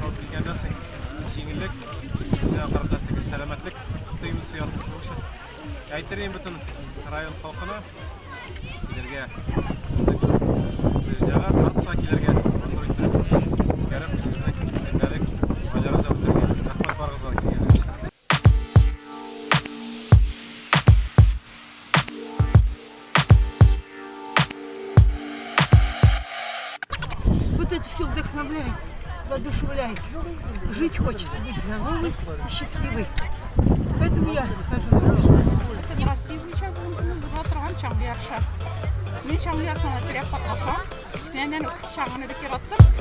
Чабып килгәннән соң җиңеллек, үзенә карата теге сәламәтлек тоймысы ясый шуның. Әйтер идем бөтен район халкына килергә, безнең Лыжняга, трассага килергә, матур иттереп үткәреп, үзегезнең көндәлек айларыгызны үтәргә. Рәхмәт барыгызга да килгәнегез өчен. Вот это все вдохновляет, воодушевляет. Жить хочется, быть здоровой и счастливой. Поэтому я хожу на лыжи. Бөтен Россия буенча бүгенге көндә узыла торган чаңгы ярышы. Мин чаңгы ярышына теләп катнашам. Кечкенәдән үк чаңгыны бик яраттым.